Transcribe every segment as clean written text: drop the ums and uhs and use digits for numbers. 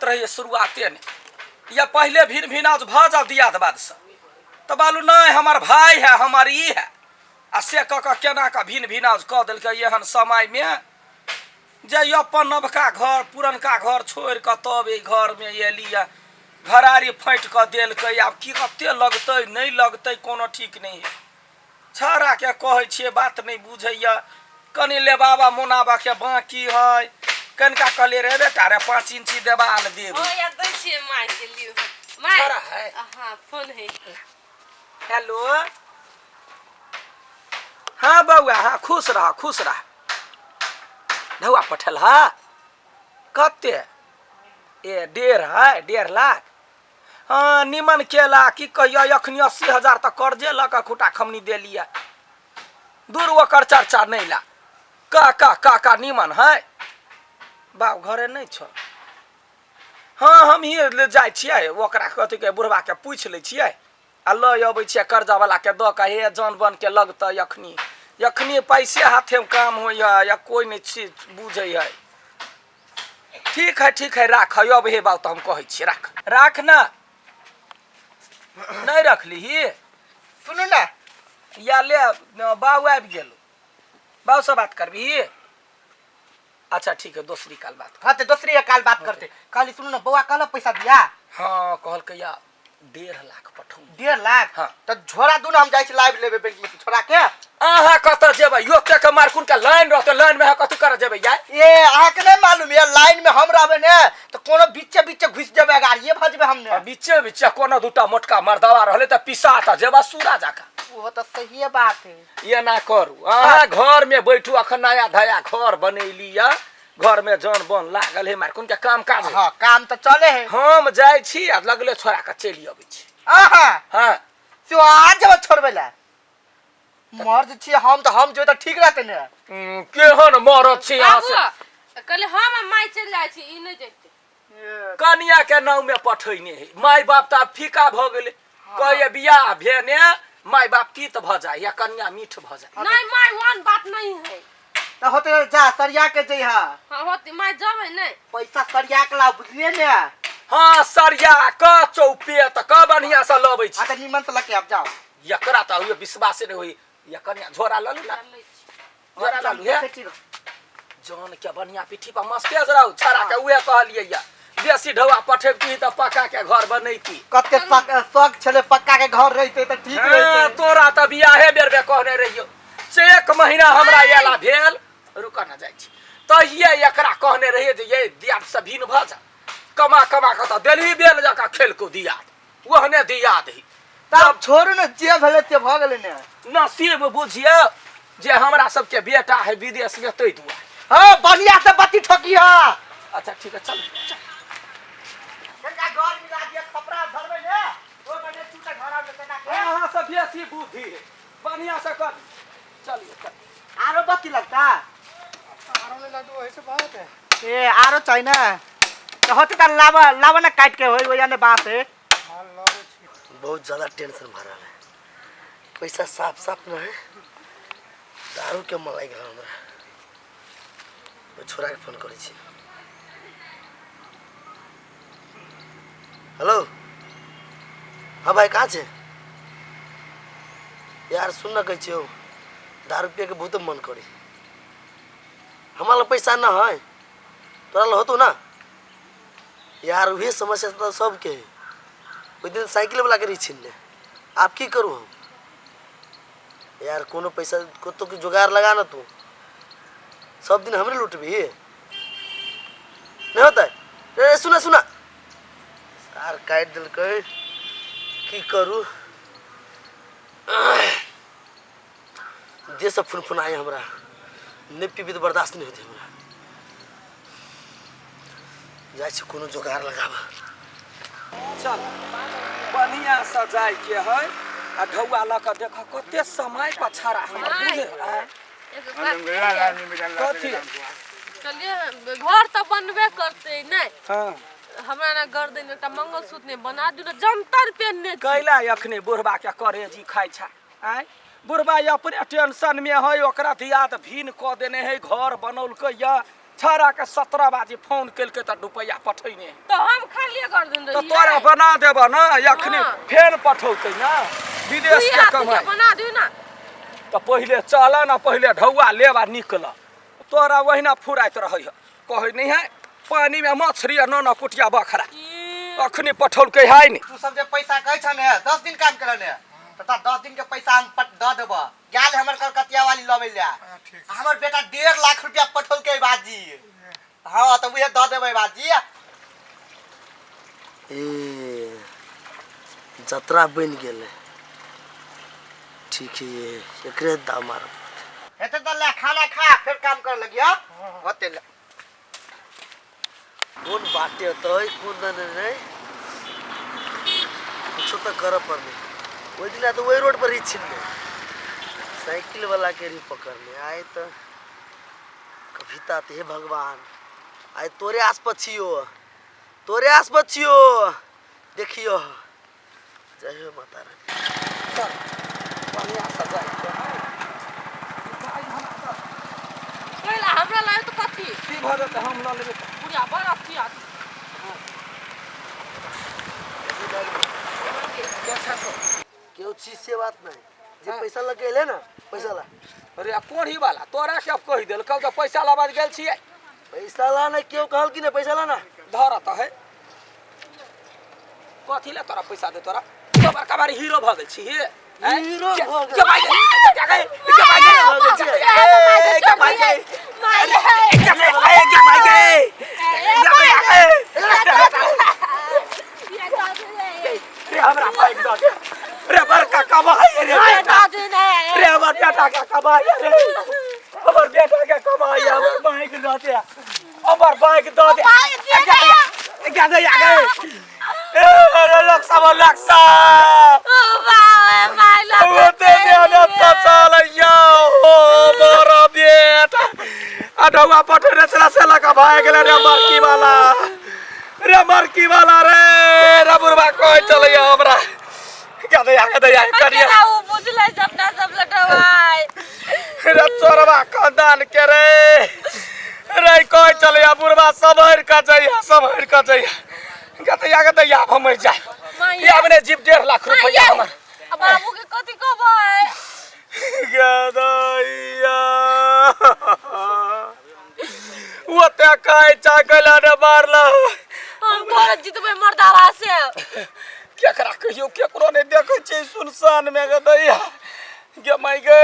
कहैत रहियै शुरुआते ने या पहिले भिन भिनाज भऽ जाउ दियाद बादसँ तऽ बालू नहि हमर भाय है हमर ई है आ से कऽ कऽ केना कऽ भिन भिनाज कऽ देलकै एहन समयमे जे ई अपन नवका घर पुरनका घर छोड़ि कऽ तब एहि घरमे एली यऽ घरारी फाटि कऽ देलकै आब की कते लगतै नहि लगतै कोनो ठीक नहि है छौड़ाके कहै छियै बात नहि बुझैए कनि लेबाबा मोनाबाके बाँकी है कनिका कहलियै रे बेटा रे 5 इंची देवाल देब ओ या दै छियै माय के लियो माय छौड़ा है हाँ फोन है हेलो हाँ बौआ हाँ खुश रह खुश रह ढौआ पठेल हा कते ए 1.5 है 1.5 लाख हाँ निमन केला की कहियो अखनी 80,000 तऽ कर्जे लऽ कऽ खुटा खमनी देलियै दूर ओकर चर्चा नहि ला का का का का निमन है बाप घरे नहि छौ हाँ हमही ले जाइ छियै ओकरा कथी के बुढ़बाके पूछि लै छियै आ लऽ अबै छियै कर्जावलाके दऽ कऽ हे जन बनके लगतै अखनी अखनी पैसे हाथेमे काम होइए या कोइ नहि छी बुझै है ठीक है ठीक है राख अब हे बात हम कहै छियै राख राख ना नहि रखली सुनू ना या ले न, बाऊ आबि गेल बाऊ से बात करबी अच्छा ठीक है दोसरी काल बात हाँ तो दोसरी काल बात करते कहली सुनू ना बौआ कहल पैसा दिया हाँ कहलकै या 1.5 लाख पठौ 1.5 लाख हाँ। तो झोरा दू ना हम जाइ छी लाइव लेबे बैंक में से छोड़ा के अहाँ कतऽ जेबै ओते के मारकुन के लाइन रहतै लाइन में अहाँ कथी करऽ जेबै यार ए अहाँ के नहीं मालूम ये लाइन में हम रहबे ने तो कोनो बीचे बीचे घुस जेबे गाड़िए भजबे हमने आ बीचे बीचे कोनो दूटा मोटका मर्दवा रहलै तऽ पिसा तऽ जेबा सूरा जाका वो तो सही बात है एना करू अहाँ घर में बैठू अखन नया धया घर बनैली या घर में जन बन लागल है मारकुन के काम काज है। हाँ काम तो चले है हम जाइ छी आ लगले छोड़ा के चलि अबै छी आहा हाँ से आज जब छोड़बे ला मर्द छी हम तो हम जो तो ठीक रहते ने केहन मरद छी अहाँ बाबू से कहले हम आ माय चलि जाइ छी ई नहि जैते कनिया के नाव में पठैने है माय बाप तऽ आब फीका भऽ गेलै कहैया बियाह भेने माय बाप तीत भऽ जाय या कनिया मीठ भऽ जाय नहीं माय वन बात नहीं है तो होते जा सरिया के जइहा हाँ होते माय जबै नहीं पैसा सरिया के लाओ बुझलिए ने हाँ सरिया क चौपेत क बढ़िया से लबै छी हाँ तो निमन से लके आप जाओ एकरा तऽ हुए विश्वासे नहि होई या कनिया झोरा लऽ लू ना झोरा लऽ लू हे जान के बढ़िया पीठी पर मस्ते रहू छड़ा के उहे कहलियै या बेसी ढौआ पठेबती तऽ पक्का के घर बनैती कते शक शक छले पक्का के घर रहिते तऽ ठीक हाँ, रहिते तोरा तऽ बियाहे बेर बेर कहने रहियो से एक महीना हमरा आयला भेल रुक ना जाइ छी तहिये एकरा कहने रहियै जे ये दियाद से भिन्न भऽ जा कमा कमा कऽ तऽ देलही बेल जकाँ खेल को दियाद ओहने दियाद ही तब छोड़ू ने जे भेलै से भऽ गेलै ने नसीब बुझियौ जे हमरा सबके बेटा है विदेश में ताहि दुआरे हाँ बढ़िया से बत्ती ठोकी है अच्छा ठीक है चल चल घर मिला दिया खपरा धरबै ने ओ बने टूटा घर आबै तेना के अहाँ सब बेसी बुद्धि है बढ़िया से कर चलिए चल आरो बत्ती लगता आरो नहीं लगतो वही से बहुत है ए आरो चाहिए ना तो होते त लावा लावा ना काट के होई ओया ने बात है माल लगे छी बहुत ज़्यादा टेंशन भर रहा है पैसा साफ साफ न है दारू के मन लागि गेल हमरा ओहि छोराके फोन करै छी हेलो हाँ भाई कहाँ छे यार सुन न कहै छियौ दारू पियके बहुत मन करी हमरा लग पैसा न है तोरा लग होतौ ना यार उहे समस्या तऽ सबके है ओहि दिन साइकिल वाला के रही छीनने आब की करू हम यार कोनो पैसा कतौ के जुगाड़ लगा ना तू सब दिन हमरे लूटबी नहीं होता है ए सुना सुना सार काटि देलकै की करू जे सब फुनफुनाय हमरा नहि पीबी तऽ बर्दाश्त नहि होतै हमरा जाइ छी कोनो जोगाड़ लगाबऽ चल बढ़िया से जाय के है आ ढौआ लऽ कऽ देख कते समय पछाड़ा हमर बुझे आँय? एगो बात कहियै? कथी कहलियै घर तऽ बनबे करतै नहि हाँ हमरा ने गर्दन एकटा मंगलसूत्र नहि बना दियौ ने जंतर पेनने छी। कैला अखने बुढ़बा के करेजी खाइ छै आँय बुढ़बा अपने टेंशन में है ओकरा दियाद भीन कऽ देने है घर बनौलकै या छाड़ा के 17 बाजे फोन केलकै तऽ रुपैआ पठैने। तऽ हम खालिए गर्दन तऽ रहियै। तोरा बना देबऽ ने अखनी। हाँ। फेर पठौतै ने विदेश दुई के हाथ के कमाइ। बना दियौ ने। तऽ पहिले चल ने, पहिले ढौआ लेब आ निकल। तोरा ओहिना फुराइत रहै है, कहै नहि है पानिमे मछरी आ नौ कुटिया बखरा। ई, अखनी पठौलकै है ने। तू सब जे पैसा कहै छ ने, 10 दिन काम केलऽ ने, तऽ तोरा 10 दिन के पैसा हम पट दऽ देबऽ। गेल हमर कलकतिया वाली लबै लए। हाँ, ठीक। हमर बेटा 1.5 लाख रुपया पठौलकै बाजी। हाँ, तऽ उहे दऽ देबै बाजी। ए जतरा बनि गेलै। ठीक है, ये एकरे दाम मारब। हेतै तऽ ले खाना खा, फेर काम कर लगिया होते ले। कोन बाटे होतै, कोन दने नहीं, कुछो तऽ करऽ पड़लै। ओहि दिना तऽ ओहि रोड पर ही छिनले, साइकिल वाला के ही पकड़ले। आइ तऽ कविता तऽ हे भगवान, आइ तोरे आस पर छियो, तोरे आस पर छियो। देखियो, जय हो माता रानी। बढ़िआँ से जाइ छै। पहिला हमरा लायब तऽ कथी? की भऽ जेतै, हम लऽ लेबै। बुढ़िया बड़ अथी आदमी। केओ चीज से बात नहीं जे पैसा लग गेलै ना, पैसा ला। अरे कोढ़ी वाला, तोरा के अब कहि देलकौ तऽ पैसा लाबऽ गेल छियै। पैसा ला ना, केओ कहल कि नहीं पैसा ला ना। धर तऽ है, कथी ले तोरा पैसा दे? तोरा तो बड़का बारी हीरो भऽ गेल छी हे। हैं? हीरो भऽ गेल। के भाई के के के भाई के भऽ गेल छियै। ए, के भाई के के भाई के भाई के के भाई के रे, हमरा बाइक दऽ दे रे, बड़का कमाई रे बेटा रे, हमर बेटा के कमाई रे, हमर बेटा के कमाई। हमर बाइक दऽ दे, हमर बाइक दऽ दे। क्या दे आ गए? ए अरे लोक सब, लोक सब ओते मेहनत तऽ चलैया हो। मोर बेटा अडौआ पठेने छला से लऽ कऽ भागि गेलै रे मरकी वाला रे, मरकी वाला रे। रे बुढ़बा कहै चलैया हमरा क्या दे आ गए करिया। केना ओ बुझलै सबटा सब लटवाइ रे चोरबा खानदान के रे। रे कहै चलैया बुढ़बा, सम्हरि कऽ जइया, सम्हरि कऽ जइया। गतैया गतैया, आब हम मरि जायब। माइये। आब ने जीव। 1.5 लाख रुपैआ हमर। आ बाबू के कथी कहबै? गदैया ओते कहै चा कैला ने मारल। हम तोरे जितबै मर्दावा से। केकरा कहियो, केकरो नहि देखै छियै सुनसान मे। गदैया गे माय गे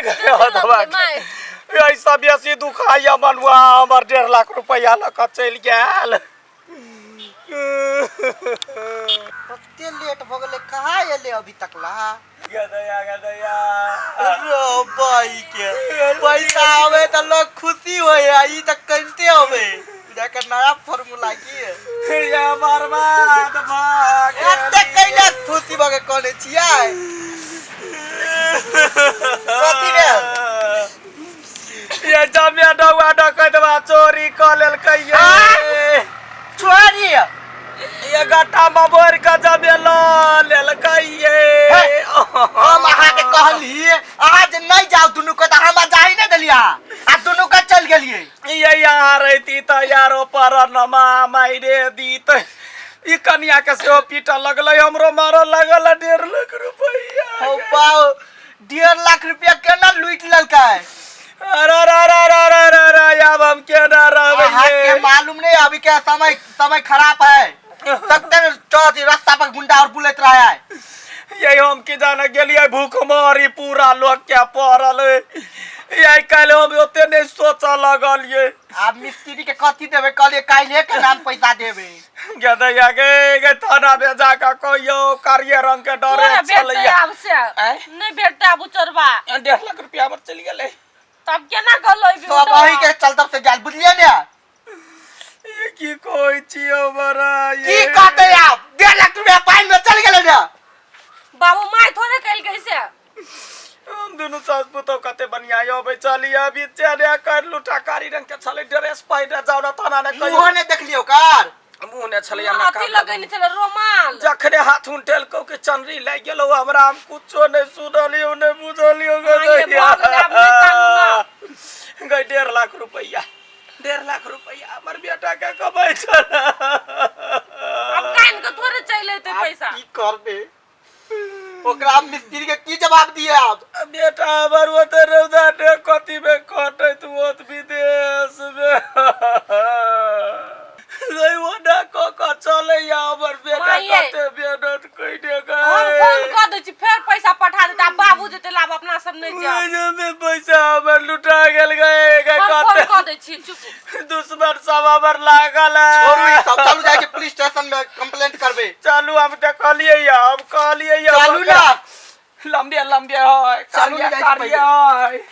गे हदवा। माय। ऐसा बेसी दुखाइया मनुआ, हमर 1.5 लाख रुपैआ लऽ कऽ चलि गेल। कते लेट भऽ गेलै, कहाँ एलै अभी तक ला? गदैया गदैया। रो बाई के पैसा आवे तऽ लोग खुशी होय आ ई तऽ कनिते आवे। जाकर नया फॉर्मूला की है? या बर्बाद भऽ गेल। एते कैला खुशी भऽ के कहने छियै? कथी भेल? ये जमे डौआ डकैतबा चोरी कऽ लेलकै ये। चोरी? ये गट्टा में बोर के जमे लऽ लेलकै ये। हम अहाँके कहली अहाँ जे नहि जाउ दुनू के, तऽ हमरा जाही नहि देलियै आ दुनू के चलि गेलियै। ये यहाँ रहती तऽ यारो पर नमा मारे दीत। ई कनिया के सेहो पीटऽ लगलै, हमरो मारऽ लगल। 1.5 लाख रुपैआ हौ बाउ, 1.5 लाख रुपया केना लूटि लेलकै? अरे अरे अरे अरे अरे अरे अरे, आब हम केना रहबै? अहाँके मालूम नहीं, अभी के समय समय खराब है। तकते चौथी रास्ता पर गुंडा और बुलैत रहा है। ये हम की जाने गेलियै, भूखमरी पूरा लोग के पड़ल। यही काल्हि हम ओते नहि सोचऽ लगलियै। आब मिस्त्री के कथी देबै? कहलियै काल्हे के नाम पैसा देबै। गदैया गे गे, थाना में जाके कहियो कारिये रंग के डरे तोरा भेटतै चलैया। आब से आँय? नहि भेटतै आब उ चोरबा। 1.5 लाख रुपया हमर चलि गेलै। तब केना गलै? सब अही के चलते से गेल, बुझलियै ने? ये की कहै छियै बड़ा? की कहते आब, 1.5 लाख रुपया पानि में चल गेलै ने। बाबू my थोड़े कैलकै से। हम दुनू सास पुतोह कते बढ़िया अबै छलियै। अभी चेने कर लूटा, कारी रंग के छलै ड्रेस पहिने। जाउ ने थाना ने कहियो। मुँहो नहि देखलियौ कार? मुँह ने छलै। अथी लगेने छलै रोमाल। जखने हाथ उठेलकौ कि चनरी लागि गेलौ हमरा। हम कुछो नहि सुनलियौ, नहि बुझलियौ। माये, भऽ गेलै, आब नहि कानू ना। गई 1.5 लाख रुपैआ। 1.5 लाख रुपया हमर बेटा के कमाइ छल। आब कान के थोड़े चलि एतै पैसा। की करबे ओकरा? मिस्त्री के की जवाब दिए आब? बेटा हमर ओते रौदा ने कथी में कटैत ओत विदेश में ओ ना कऽ कऽ चलैया हमर बेटा। माये। कते मेहनत कइने हम फोन गए। कऽ दै छी, फेर पैसा पठा देतै। आब बाबू जेतै लाब, अपना सब नहि जायब। में पैसा हमर लुटा गेल गए गए। हम फोन कते कऽ दै छी, चुप। दुश्मन सब हमर लागल छोड़ू ई है। सब, चलू जाके पुलिस स्टेशन में कंप्लेंट करबे। चलू, हम तऽ कहलियै या, हम कहलियै या। चलू ना। लम्बे लम्बे है। चलू कार्य ने जाइ छी। कार्य है।